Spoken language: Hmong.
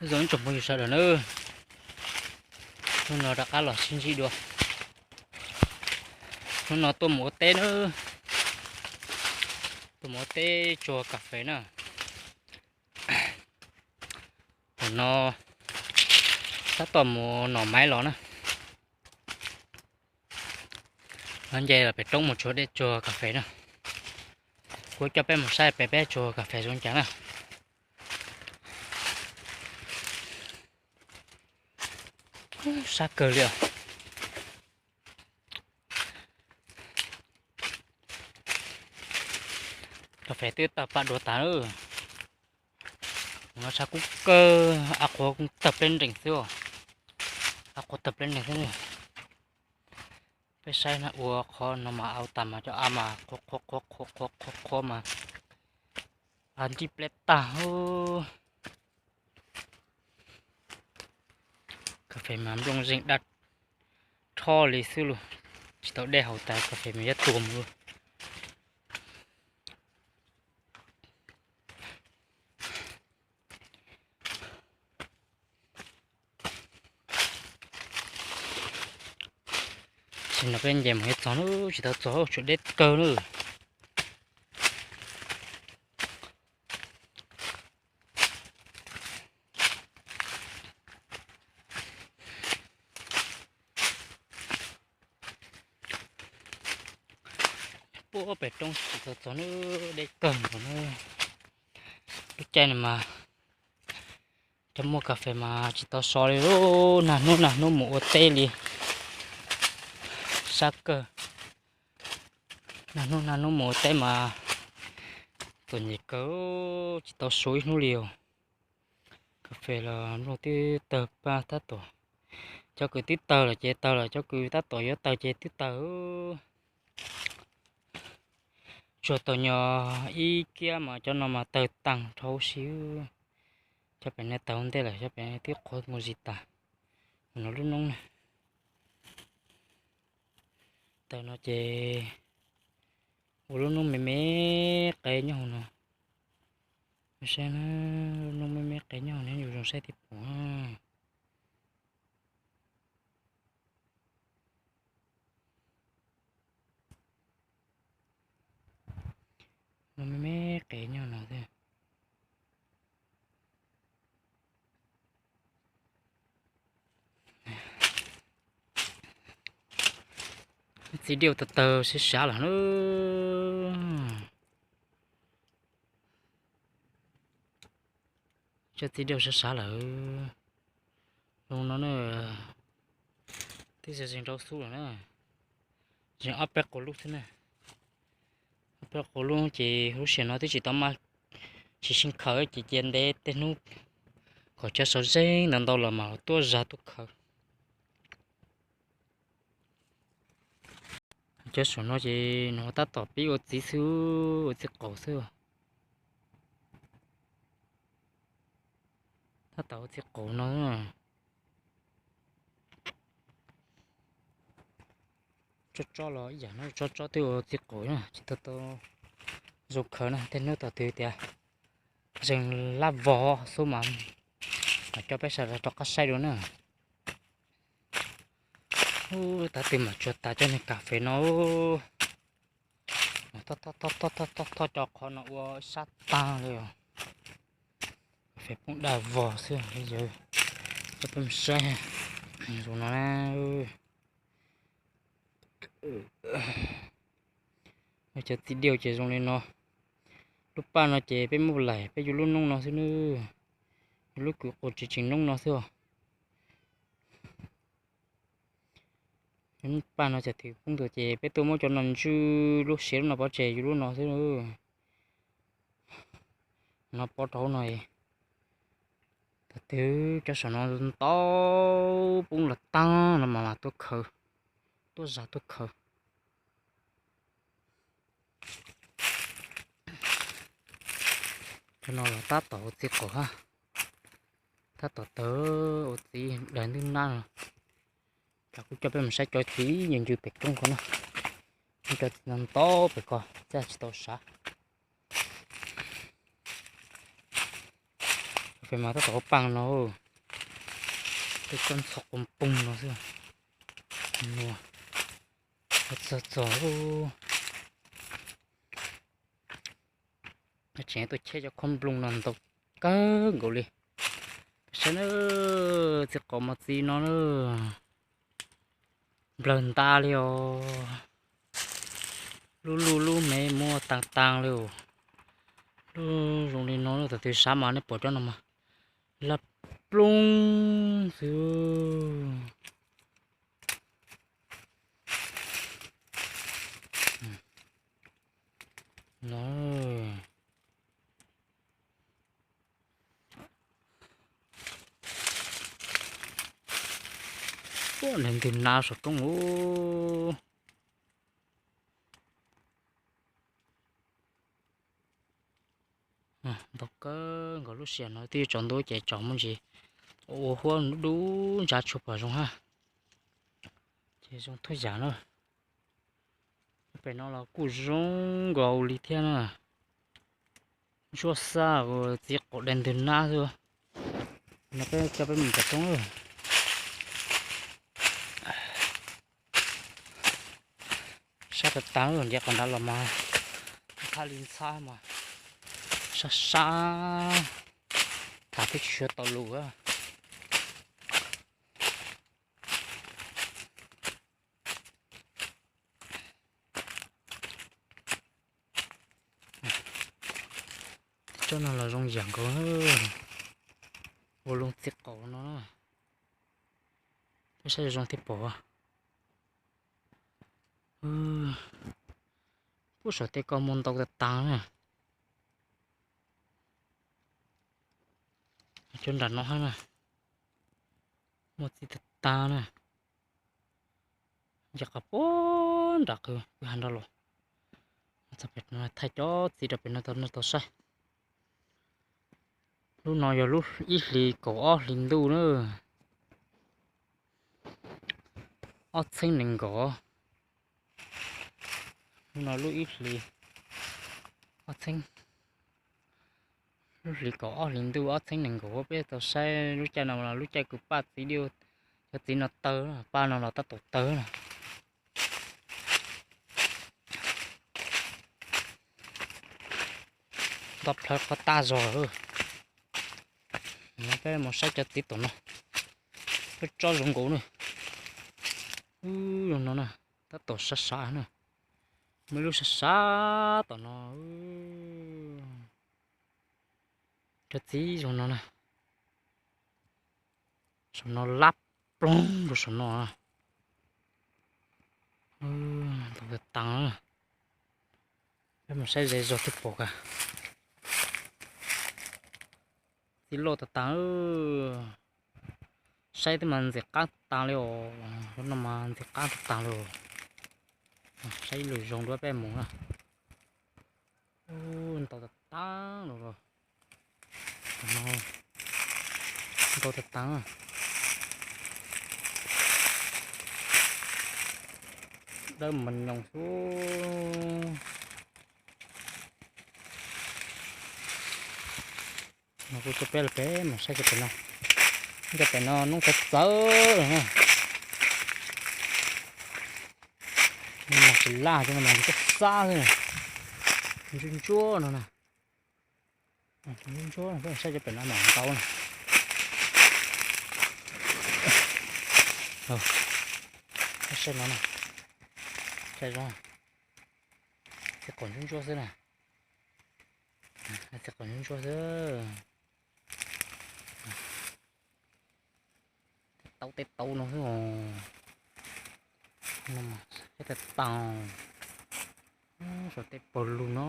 Zoo ib tsoom phooj ywg sawv daws na, hnub no rov qab los sib ntsib dua. Hnub no tuaj mus ua teb na, tuaj mus ua teb tsuag kas fes na. Thaum no tab tom mus nom maiv los na. No nce los pem roob mus tsuag dej tsuag kas fes na. Kuv coj peb mus saib pem peb tsuag kas fes zoo cas na. Sab kawg li os. Kas fes twb tawg paj dua tas lawm. No sab kub kawg, av qhuav tawg pleb nrees xwb. Av qhuav tawg pleb nrees xwb. Peb saib na, ua qhov no mas au tas mas cov av mas qhuav qhuav qhuav qhuav qhuav qhuav mas av nrij pleb tag. Kas fes mas nplooj zeeg daj rho li xwb lauj. Tsis tau dej haus tas kas fes mas yuav tuag mus lauj. Tam sim no peb nce mus yuav txog lawm, tsis tau txog, tshuav deb kawg lawm. Puag pem roob tsis tau txog lub deb kawg nkaus na. Lub caij no mas cov muaj kas fes mas tsis tau so li lauj, nag hnub nag hnub mus ua teb li. Sab kawg, nag hnub nag hnub mus ua teb mas txom nyem kawg, tsis tau su ib hnub li os. Kas fes los nplooj twb tawg paj tab tom, cov kws twb tawg lawm ces tawg lawm, cov kws tab tom yuav tawg ces twb tawg. Tsuas tau nyo ib kiab mas cov no mas tawg taag dhau huv si. Cov pem no tawg ua ntej lawm, cov pem no twb qhuav mus zis tas. No lub noob na, tawg no ces ua lub noob me me qe nyob hauv no. Saib na, lub noob me me qe nyob hauv no, yus zoo saib thiaj pom. Noob me me qe nyob no thiab. Txiv diaj tawg tawg sab sab lawm na. Cov txiv diaj sab sab lawm. Zoo no na, twb zeeg rau xub lawm na. Zeeg ob peb quas lub xwb na. Ob peb quas lub ces lub sij hawm no twb tsis tau maj, tsis sib khaws ces cia ntev tej hnub kom cov saud zeeg ntau ntau los mas tuaj zag tuaj khaws. Cov saum no ces nws tab tom pib ua txiv xwb, ua txiv qaum xwb. Tab tom ua txiv qaum no. Tsob tsob los ib yam no, tsob tsob twb ua txiv qaum na, tsis tau tau zoo khaws na, tej hnub tom twg tias zeeg lab vog xub mas, mas coj peb sawv daws rov qab saib dua na. Ub, tab twg mas tsuag tas cov niag kas fes no. Thoj thoj thoj thoj cov qhov no ua sab tag li os. Kas fes poob daj vog xwb yawg. Coj peb mus saib. Zoo no na. Cov txiv diaj ces zoo li no. Lub paj no ces peb muab laim peb yuav lub noob no xwb nawb. Yuav lub kws quas tseem tseem noob no xwb os. Lub paj no ces twb poob tuaj ces peb tuaj muab cov no ntswj lub siav lub no pov tseg yuav lub no xwb nawb. No pov rau hauv no. Thaum twg cov saum no ntau poob los tag no mas mas tuaj khaws, tuaj zag tuaj khaws. Cov no los tab tom ua txiv qaum hab, tab tom tawg ua txiv daws ntwb nab no. Ces kuv coj peb mus saib cov txiv ncw ncw pem roob ko na. Cov txiv ntau ntau pem ko thiaj tsis tau sav. Mas tab tom ua paaj no, tej tsob ntxhov quas poog no xwb. Txog txog, tseem tuaj cheb cov khob nplooj no ntau kawg nkaus li. Saib na, txiv qaum mas txiv no na, nplawg nta li os. Lub luj lub me muaj taag taag li os. Lub zoo li no, thaum twg sab mas nej pom cov no mas laj ploog xwb. No, ua neeg ntws nab saum roob ub. Ntau kawg nkaus, lub sij hawm no twb tsaus ntuj ces tsaus muaj ntsis ua huab dub ntsa tshua pom zoo hab. Ces zoo thoob yam na. Pem no los kuj zoo nkaus li thiab na. Ntsuab xab, txiv qaum dai ntws nab xwb. No peb coj peb mus tom roob. Sab tag tag, nce qhov nrad los mas ntxhab li ntxhab mas sab sab, tham twb tsis tshua tau lus. Tsob no los zoo yam nkaus, ua loo txiv qaum no, peb saib zoo thiaj pom. Puag saum tej ko muaj ntau tag tag na. Cov nram no hab na, muaj txiv tag tag na. Nce qhov puag nram qwj ha nrad los, txog pem no thaij cov txiv rau pem no tau saib. Lub no yog lub ib hlis kaum ob hlis ntuj na, ob txheeb nees nkaum. Lub no lub ib hlis, ob txheeb, lub hlis kaum ob hlis ntuj ob txheeb nees nkaum, peb tau saib lub caij no los lub caij kws paj txiv, cov txiv no tawg, paj no los tab tom tawg na. Nto plhawv qhov tag zog. No peb mus saib cov txiv tom no, peb tsob zoo nkaus na. Ub, zoo no na, tab tom sab sab na, muaj ib lub sab sab tom no. Cov txiv zoo no na, saum no lab ploog rau saum no. Ntau tag tag, peb mus saib ze zog thiaj pom kiag. Txiv loj tag tag, saib twb mas ntxim qab tag li os, lub no mas ntxim qab tag tag li os. Saib ib lwm zoo dua peb mus na. Ntau tag tag los, ntau tag tag. Dawb mas nyoos xwb. No kuv coj peb los peb mus saib cov pem no. Cov pem no noob txawv txawv lawm na. Mas tsis laj, cov no mas cov xab xwb. Ntsuab ntsuab no na. Ntsuab ntsuab, peb saib cov pem no mas ntau na. Saib no na. Saib zoo. Txiv qaum ntsuab ntsuab xwb na. Txiv qaum ntsuab ntsuab xwb. Tej taub tej taub no xwb os. Tej tag tag. Saum tej pawg lug no.